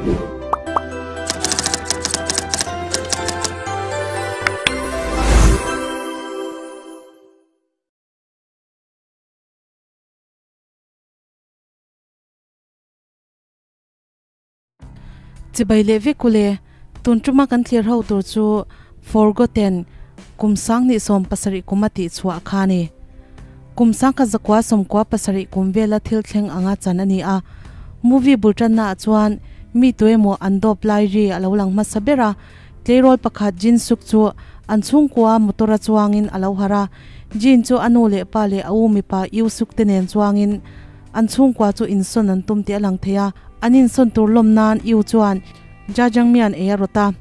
Chibai leh vek ule, tun tuma kan thlir ho tur chu Forgotten kum sanghnih 70 kum a tih chhuah kha a ni. Kum sangkhat zakua sawmkua pasarih kum vela thil thleng anga chan a ni a. Movie bul tanna ah chuan mi tuemaw an dawp lai ri a lo lang hmasa ber a, tleirawl pakhat Jin Suk chu an chhungkua motor a chuangin a lo harh a. Jin chu a nu leh pa leh a u mipa Yu Suk te nen chuangin an chhungkua chu insawn an tum tih a lang thei a. An insawn tur lawm nan Yu chuan Jajangmyeon ei a rawt a.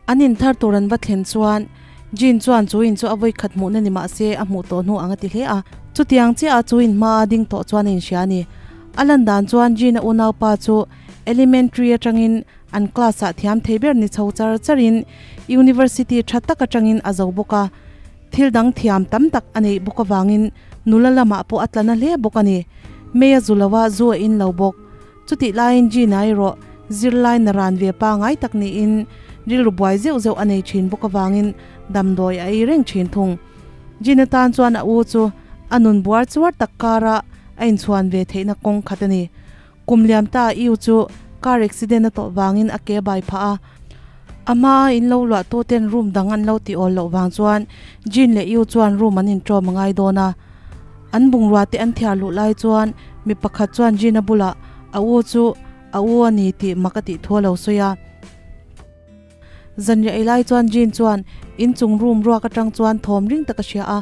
An inthar tur an va thlen chuan Jean chuan chu in chu a vawi khat hmuhna ni mah se a hmuh tawh hnu ang a ti hle a. Chutiang chiah a chu in hma a ding tawh chuan a inhria a ni. A lan dan chuan Jean a unaupa chu elementary atangin an class ah thiam thei ber ni chho char char in university tha tak atangin a zo bawk a. Thil dang thiam tam tak a neih bawk avangin nula lamah pawh a tla na hle bawk a ni. Mei a zu lo a, zu a in lo bawk. Chutih laiin Gina erawh zirlai naran ve pangai tak niin rilru buai zeuh zeuh a nei thin bawk avangin damdawi a ei reng thin thung. Gina tan chuan a u chu a nun buar chuar tak kara a inchhuan ve theihna kawng khat a ni. Kum liam ta Iu chu car accident a tawh vangin a ke bai phah a. A hmaa in lo luah tu ten room dang an lo tih awl loh vang chuan Jean leh Iu chuan room an inṭawm a ngai dawn a. An bungrua te an thiar luh lai chuan mi pakhat chuan Jean-a bulah a u chu a u a ni tih mak a tih thu a lo sawi a. Zanriah ei lai chuan Jean chuan inchung room ruak atang chuan thawm ring tak a hria a,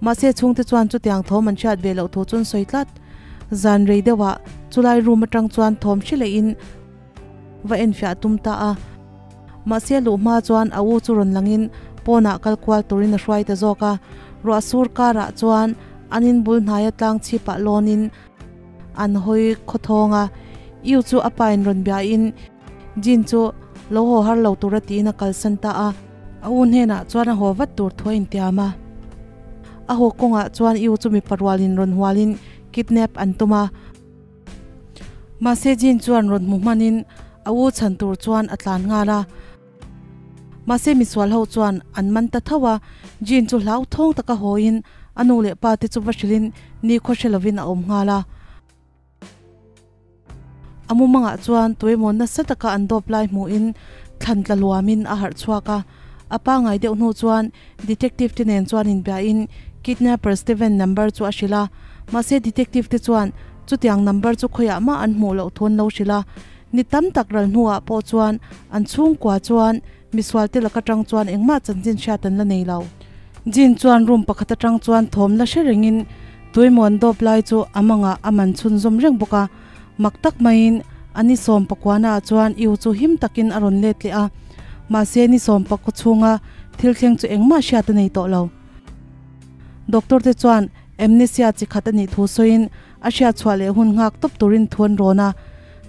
mahse chhungte chuan chutiang thawm an hriat ve loh thu chu an sawi tlat. Zan rei deuhah chulai room atang chuan thawm hri lehin va enfiah tum ta a. Mahse luh hma chuan a u chu rawn langin pawnah kal kual turin a hruai ta zawk a. Ruah sur karah chuan an inbul hnaia tlang chhipah lawnin an hawi khawthawng a. Iu chu a pain rawn biain Jin chu lo haw har lo tura tiin a kalsan ta a. A u hnenah chuan a haw vat tur thu a intiam a. A haw kawngah chuan Iu chu mipa rualin rawn hualin kidnap an tum a. Mahse Jean chuan rawn hmu hmanin a u chhan tur chuan a tlan nghal a. Mahse misual ho chuan an man ta tho a, Jean chu hlauthawng taka hawiin a nu leh pa te chu va hrilhin nikhua hre lovin a awm nghal a. A mumangah chuan tuemaw nasa taka an dawp lai hmuhin thlan tla luamin a harh chhuak a. A pangai deuh hnu chuan detective te nen chuan inbiahin kidnapper Steven number chu a hrilh a. Mahse detective te chuan chutiang number chu khawiah mah an hmuh loh thu an lo hrilh a. Ni tam tak ral hnuah pawh chuan an chhungkua chuan misual te lak atang chuan engmah chanchin hriat an la nei lo. Jean chuan room pakhat atang chuan thawm la hre rengin tuimuan dawp lai chu a mangah a man chhunzawm reng bawk a. Mak tak maiin a ni sawm pakuana ah chuan Iu chu him takin a rawn let leh a, mahse ni sawm pakua chhunga thil thleng chu engmah hriat a nei tawh lo. Doctor te chuan amnesia chi khat a nih thu sawiin a hriat chhuah leh hun nghak tawp turin thu an rawn a.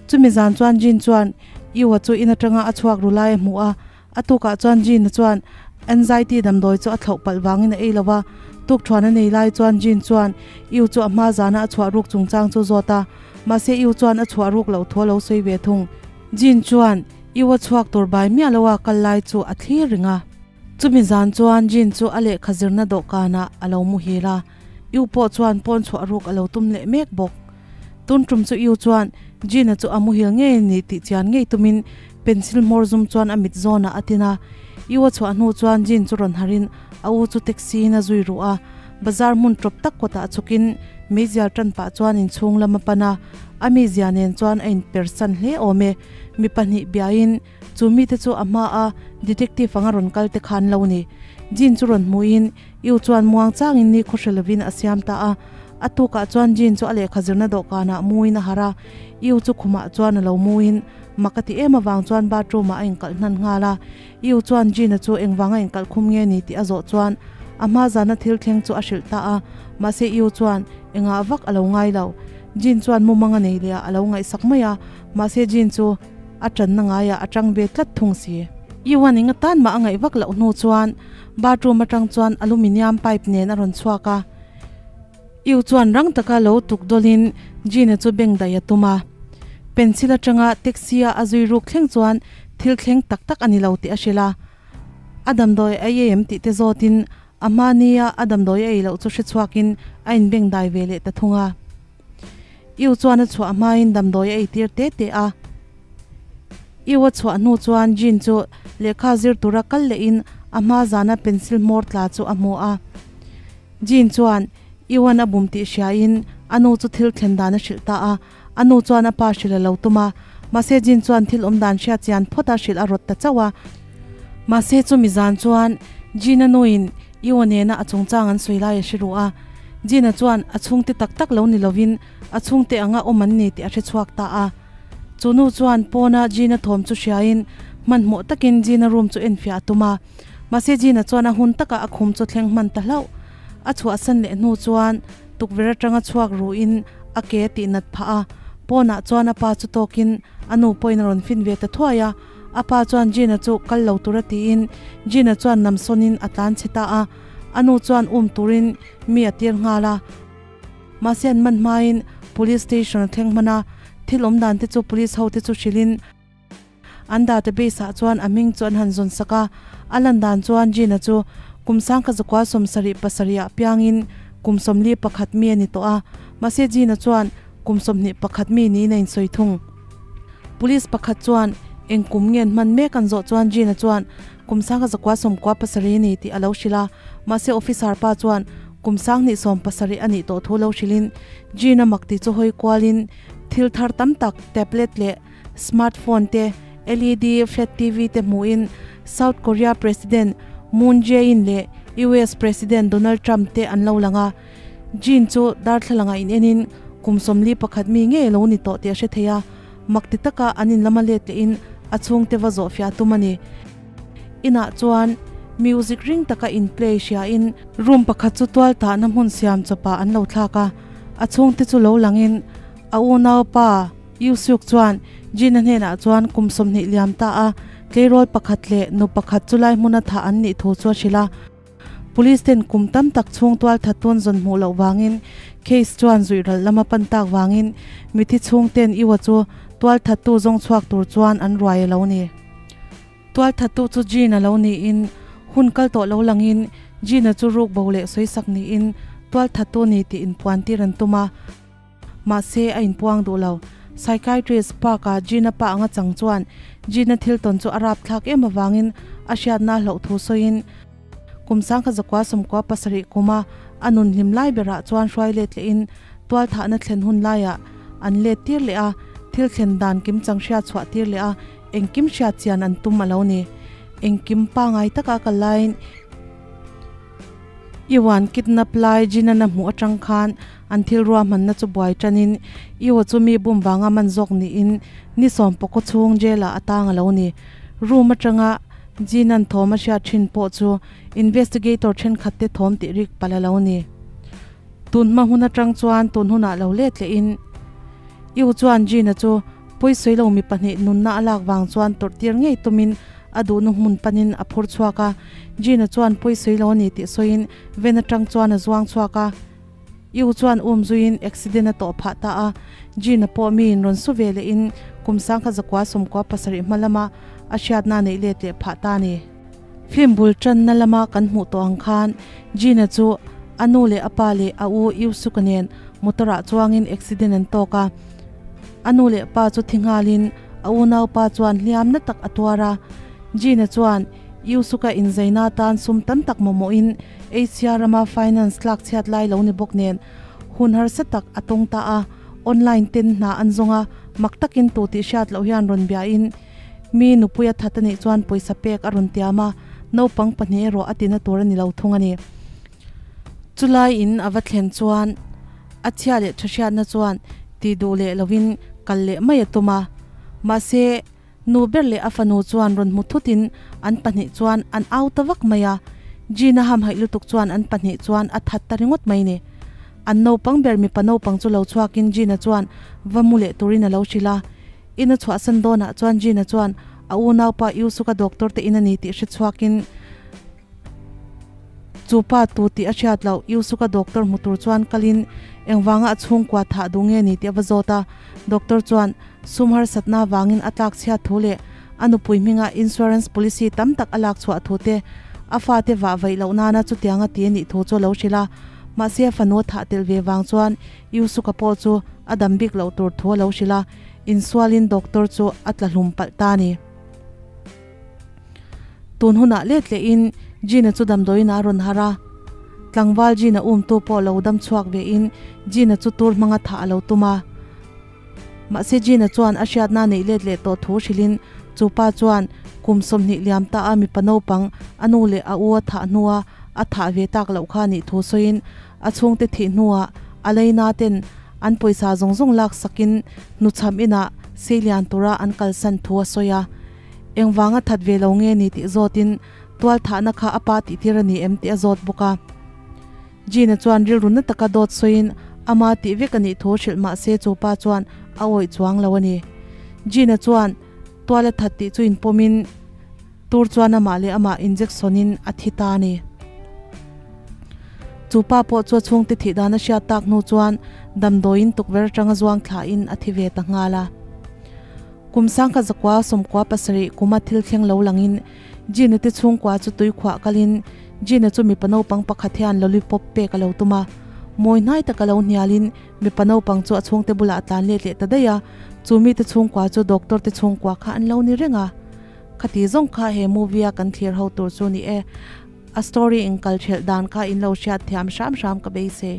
Chumi zan chuan Jean chuan Iu-a chu in atanga a chhuak ru lai a hmuh a, A tukah chuan Jean-a chuan anxiety damdawi chu a thlauh palh vangin a ei lo va, tukthuan a nei lai chuan Jean chuan Iu chu a hma zana a chhuah ruk chungchang chu zawt a, mahse Iu chuan a chhuah ruk loh thu a lo sawi ve thung. Jean chuan Iu a chhuak tur bai miah lo a kal lai chu a thlir ring a. Chumi zan chuan Jean chu a lehkha zirna dawhkanah a lo muhil a, Iu pawh chuan pawn chhuah ruk a lo tum leh mek bawk. Tun tum chu Iu chuan Jean-a chu a muhil ngei a ni tih chian ngei tumin Pencil hmawr zum chuan a mit zawnah a tin a, Iu a chhuah hnu chuan Jean chu rawn harhin a u chu taxi in a zui ruh a, bazar hmun tawp tak kawtah chhukin meizial tan pah chuan inchhung lam a pan a, a mizia nen chuan a inpersan hle awm e. Mi pahnih biain chu mite chu a hma a detective anga rawn kal te kha an lo ni. Jean chu rawn hmuhin Iu chuan muang changin ni khaw hre lovin a siam ta a, a tukah chuan Jean chu a lehkha zirna dawhkanah muin a harh a, Iu chu khumah chuan a lo muin mak a ti em avang chuan bathroom ah a inkalh hnan nghal a. Iu chuan Jean-a chu engvanga inkalh khum nge ni tih a zawh chuan a hma zana thil thleng chu a hrilh ta a, mahse Iu chuan engah vak a lo ngai lo. Jean chuan mumang a nei leh a, a lo ngaihsak mai a, mahse Jean chu a tanna ngaiah a tang ve tlat thung si. Iu-a'n eng atan mah a ngaih vak loh hnu chuan bathroom atang chuan aluminium pipe nen a rawn chhuak a. Iu chuan rang taka lo tuk dawlin Gina chu beng daih a tum a. Pencil atanga taxi a a zui ruk thleng chuan thil thleng tak tak a ni lo tih a hrilh a. A damdawi a ei em tih te zawtin a hmania a damdawi a ei loh chu hre chhuakin a inbeng dai ve leh ta thung a. Iu chuan a chhuah hmain damdawi a ei tir te te a. Iu a chhuah hnu chuan Jean chu lehkha zir tura kal lehin a hma zana pencil hmawr tla chu a hmu a. Jean chuan Iuan a bum tih hriain a nu chu thil thlen dan a hrilh ta a. A nu chuan a pa hrilh a lo tum a, mahse Jean chuan thil awm dan hriat chian phawt a hrilh a rawt ta chauh a. Mahse chumi zan chuan Jean-a nuin Iua nena a chungchang an sawi lai a hre ruh a. Jean-a chuan a chhungte tak tak lo ni lovin a chhungte anga awm an ni tih a hre chhuak ta a. Chu nu chuan pawna Jean-a thawm chu hriain hmanhmawh takin Jean-a room chu enfiah a tum a. Mahse Jean-a chuan a hun takah a khum chu thleng hman ta hlauh. A chhuahsan leh hnu chuan Tukverh atanga chhuak ruhin a ke a tihnat phah a, pawnah chuan a pa chu tawkin a nu pawhin a rawn fin ve ta thuai a. A pa chuan Gina chu kal lo tura tiin Gina chuan namsawnin a tlan chhe ta a, a nu chuan um turin mi a tir nghal a. Mahse an man hmain Police Station a thleng hman a, thil awm dan te chu Police ho te chu hrilhin, An database ah chuan a hming chu an han zawn sak a, a lan dan chuan Gina chu kum sangkha zakua 77 ah piangin kum 41 mi a ni tawh a, mahse Gina chuan kum 21 mi niin a insawi thung. Police pakhat chuan eng kum nge an hman mek an zawh chuan Gina chuan kum sangkha zakua 97 a ni tih a lo hrilh a, mahse officer pa chuan kum 2070 a nih tawh thu lo hrilhin Gina mak tih chu hawi kualin thil thar tam tak tablet leh Smartphone te, LED flat TV te hmuhin South Korea President Moon Jae-in leh US President Donald Trump te an lo lang a. Jin chu darthlalangah in enin kum 41 mi ngei a lo ni tawh tih a hre thei a, mak ti taka an in lama let lehin a chhungte va zawhfiah tum a ni. Inah chuan music ring taka in play hriain room pakhat chu tual tahna hmun siam chawpah an lo thlak a, a chhungte chu lo langin a unaupa, Yusuk chuan Jin-a hnenah chuan kum 20 liam ta a, tleirawl pakhat leh nu pakhat chu lai hmuna thah an nih thu chu a hrilh a. Police ten kum tam tak chhung tual that tun zawn hmuh loh vangin case chuan zuih ralh lama pan tak vangin mithi chhung ten Iwa chu tual thattu zawng chhuak tur chuan an ruai a lo ni. Tual thattu chu Jin-a lo niin hun kal tawh lo langin Jin-a chu ruk bo leh sawisak niin tual thattu ni tih inpuan tir an tum a. Mahse, a inpuang duh lo. Psychiatrist Park-a Gina pa anga chang chuan Gina thil tawn chu a rapthlak em avangin a hriatna a hlauh thu sawiin, kum 1997 kuma a nun hlim lai berah chuan hruai let lehin tualthahna thlen hun laiah an let tir leh a, thil thlen dan kim chang hriat chhuah tir leh a, engkim hriat chian an tum a lo ni. Engkim pangai taka kal laiin. Iwan kidnap lai Jinan a hmuh atang khan an thil ruahmanna chu buai tanin Iwa chu mi bum vanga man zawk niin ni sawm pawkaw chhung jail ah a tang a lo ni. Room atanga Jinan thawm a hriat thin pawh chu investigator thenkhat te thawm tih rik palh a lo ni. Tun hma hun atang chuan tun hunah lo let lehin Iw chuan Jina chu pawisawi lo mi pahnih nunna a lak vang chuan tawrh tir ngei tumin A duhnu hmun panin a phur chhuak a, Gina chuan pawisawi lo a ni tih sawiin van atang chuan a zuang chhuak a. Iu chuan um zuiin accident a tawh phah ta a, Gina pawh miin rawn su ve lehin kum 1997 hma lama a hriatna neih let leh phah ta a ni. Film bul tanna lama kan hmuh tawh ang khan Gina chu a nu leh a pa leh a u Iusuka nen motor ah chuangin accident an tawk a, a nu leh pa chu thi nghalin A unaupa chuan hliamna tak a tuar a, Gina chuan Yusuka inzaina atan sum tam tak mamawhin Asia rama finance tlak chhiat lai lo ni bawk nen hun harsa tak a tawng ta a, online ten hna an zawng a, mak takin tu tih hriat loh hian rawn biain mi nupui a that a nih chuan pawisa pek a rawn tiam a, naupang pahnih erawh a tina tur a ni lo thung a ni. Chulai in a va thlen chuan a chhia leh tha hriatna chuan tih duh leh lovin kal leh mai a tum a. Mahse, nu ber leh a fanu chuan rawn hmu thutin an pahnih chuan an au ta vak mai a. Gina hamhaih lutuk chuan an pahnih chuan a that ta ringawt mai ni. An naupang ber mipa naupang chu lo chhuakin Gina chuan va mu leh turin a lo hrilh a. In a chhuahsan dawnah chuan Gina chuan a unaupa Yusuka doctor te in a ni tih hre chhuakin, Chu pa tu tih a hriat loh Yusuka doctor hmu tur chuan kalin engvanga a chhungkua thah duh nge ni tih a va zawt a. Doctor chuan sum harsatna vangin a tlak chhiat thu leh a nupui hminga insurance policy tam tak a lak chhuah thu te, a fate vah vaih loh nana chutianga ti a nih thu chu a lo hrilh a. Mahse a fanu a thah tel ve vang chuan Yusuka pawh chu a dam bik loh tur thu a lo hrilh a, insualin doctor chu a tla hlum palh ta a ni. Tun hunah let lehin Gina chu damdawiin a rawn har a, tlangval Gina umtu pawh lo dam chhuak vein Gina chu tur hmanga thah a lo tum a. Mahse Gina chuan a hriatna neih let leh tawh thu hrilhin chu pa chuan kum 20 liam ta a mipa naupang a nu leh a u a thah hnua a thah ve tak loh kha nih thu sawiin a chhungte thih hnuah a leina ten an pawisa zawng zawng laksakin hnuchham inah seilian tura an kalsan thu a sawi a. Engvanga that ve lo nge ni tih zawtin tual thahna kha a pa tihtir a ni em tih a zawt bawk a. Gina chuan rilru na taka dawt sawiin ama tih vek a nih thu hrilh mah se chu pa chuan a awih chuang lo a ni. Gina chuan tual a that tih chu inpawmin tur chuan amah leh amah injection in a thi ta a ni. Chu pa pawh chu a chhungte thih dan a hriat tak hnu chuan damdawiin tukverh atanga zuang thlahin a thi ve ta nghal a. Kum 1997 kuma thil thleng lo langin Gina te chhungkua chu tui khuah kalin Gina chu mipa naupang pakhat hian lollipop pek a lo tum a. Mawi hnai taka lo hnialin mipa naupang chu a chhungte bulah a tlan let leh ta daih a, chu mite chhungkua chu doctor te chhungkua kha an lo ni reng a. Khati zawng kha he movie a kan thlir ho tur chu ni e. A story inkal thelh dan kha in lo hriat thiam hram hram ka beisei.